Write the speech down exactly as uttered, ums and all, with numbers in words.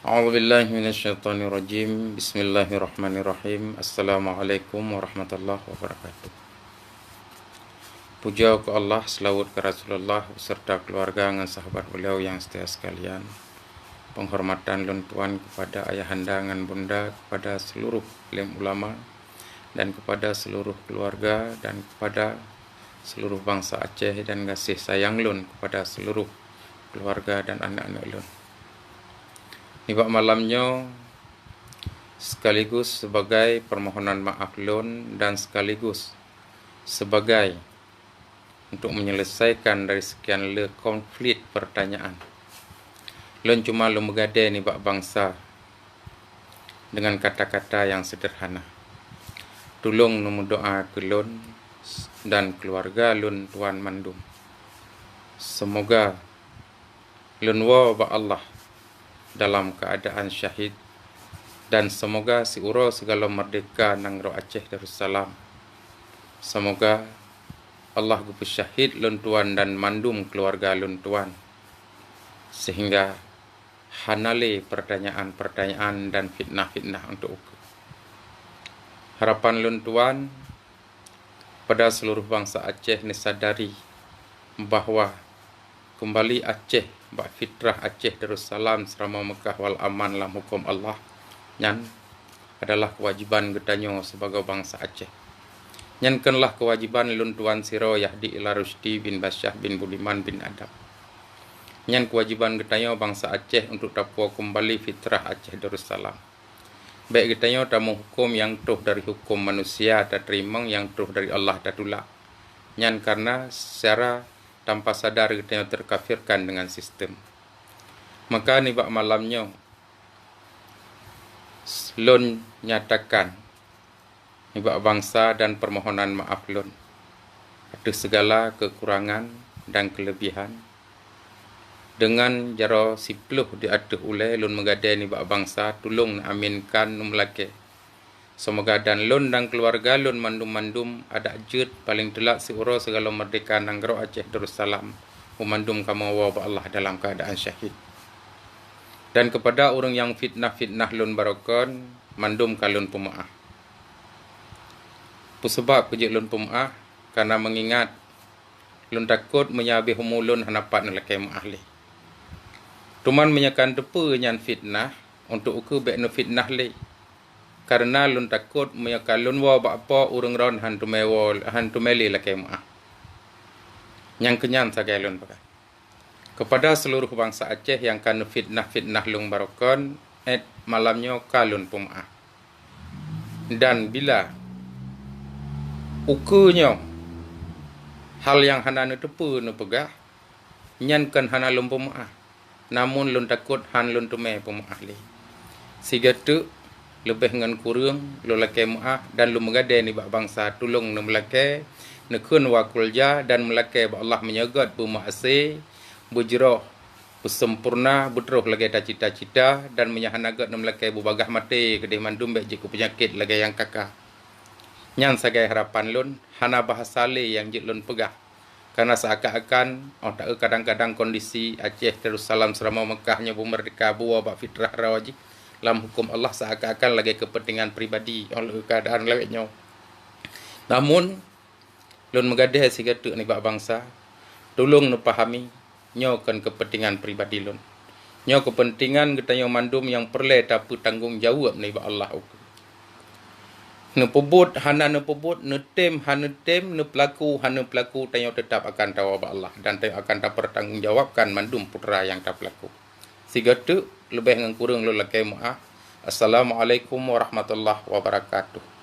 A'udzubillahi minasyaitonirrajim. Bismillahirrahmanirrahim. Assalamualaikum warahmatullahi wabarakatuh. Puja keu Allah, seulaweuet keu Rasulullah beserta keuluwarga ngon sahabat beliau nyang seutia sekalian. Penghormatan lôn tuan kepada ayahanda ngon bunda, kepada seluruh alim ulama, dan kepada seluruh keuluwarga, dan kepada seluruh bansa Aceh, dan gaséh sayang lôn kepada seluruh keuluwarga dan aneuk-aneuk lôn. Nibak malam nyoe, sekaligus sebagai permohonan maaf lôn dan sekaligus sebagai untuk menyelesaikan dari sekian le konflik pertanyaan, lôn cuma lôn meugadée nibak bansa dengan kata-kata yang sederhana. Tulông neumeudoá keu lôn dan keuluwarga lôn tuan mandum. Seumoga lôn woe bak Allah dalam keuadaan syahid, dan seumoga siuroe sigohlom meurdehka nanggroe Aceh Darussalam. Seumoga Allah geupeusyahid lôn tuan dan mandum keuluwarga lôn tuan, seuhingga hana lé peurtanyaan-peurtanyaan dan fitnah-fitnah untuk ukeue. Harapan lôn tuan, pada seluruh bansa Aceh neusadari bahwa keumbali Aceh bak fitrah Aceh Darussalam Seuramoe Meukah wal Aman lam huköm Allah, nyan adalah keuwajéban geutanyoe sibagoe bansa Aceh. Nyan keunlah keuwajéban lôn tuan sidroe Yahdi Ila Rusydi bin Basyah bin Budiman bin Adam. Nyan keuwajéban geutanyoe bansa Aceh untuk tapuwoe keumbali fitrah Aceh Darussalam. Bék geutanyoe tameuhuköm nyang troh dari huköm manusia, tateurimong, nyang troh dari Allah tatulak. Nyan kareuna seucara tanpa sadar geutanyoe teukafirkan deungon sistem. Maka nibak malam nyoe, lôn nyatakan nibak bansa dan peumohonan maaf lôn ateueh sigala keukurangan dan keuleubihan. Deungon jaroe siploh di ateueh ulée lôn meugadée nibak bansa, tulông neuaminkan, neumeulakée. Seumoga dan lôn dan keuluwarga lôn mandum-mandum adak jeuet paleng teulak siuroe sigohlom meurdehka nanggroe Aceh Darussalam, beumandum kamoe woe bak Allah dalam keuadaan syahid. Dan keupada ureuëng nyang fitnah-fitnah lôn baroekon, mandum ka lôn peumeuáh. Peue sabab keu jeuet lôn peumeuáh? Kareuna meungingat lôn takot meunyoe habéh umu lôn hana pat neulakée meuáh lé. Teuma meunyoe ka neuteupeue nyan fitnah, untuk ukeue bék neufitnah lé. Kareuna lôn takot meunyoe ka lôn woe bak Po, ureuëng ron hán teumé woe, hán teumé lé lakée meuáh. Nyang keunyan sagai lôn peugah. Keupada seuluruh bansa Aceh nyang ka neufitnah-fitnah lôn baroekon, 'et malam nyoe ka lôn peumeuáh. Dan bila ukeue nyoe hal nyang hana neuteupeue neupeugah, nyan kon hana lôn peumeuáh, namon lôn takot hán lôn teumé peumeuáh lé. Sigoe teuk leubeh ngon kureueng lôn lakée meuáh dan lôn meugadée nibak bansa tulông neumeulakée, neukheun wa kulja dan meulakée bak Allah meunyoe gét beumeuaséh, beujroh, beuseumpurna, beutroh lagée tacita-cita, dan meunyoe hana gét neumeulakée beubagaih maté keudeh mandum bék jeuet keu peunyakét lagée nyang ka-ka. Nyan sagai harapan lôn, hana bahasa lé nyang jeuet lôn peugah. Kareuna seuakan-akan, 'oh taeu kadang-kadang kondisi Aceh Darussalam Seuramoe Meukah nyoe beumeurdehka buwoe bak fitrah droe jih lam huköm Allah seuakan-akan lagée keupeuntengan pribadi 'oh lheueh keuadaan lawét nyoe. Namon, lôn meugadée sigoe teuk nibak bansa, tulông neupahami, nyoe kon keupeuntengan pribadi lôn. Nyoe keupeuntengan geutanyoe mandum nyang peureulée tapeutanggong jaweueb nibak Allah ukeue. Neupeubuet hana neupeubuet, neutem hana neutem, neupeulaku hana neupeulaku, tanyoe teutab akan tawoe bak Allah dan tanyoe akan tapeutanggong jawabkan mandum peukara nyang tapeulaku. Sigoe teuk leubeh ngon kureueng lôn lakée meuáh. Assalamualaikum warahmatullahi wabarakatuh.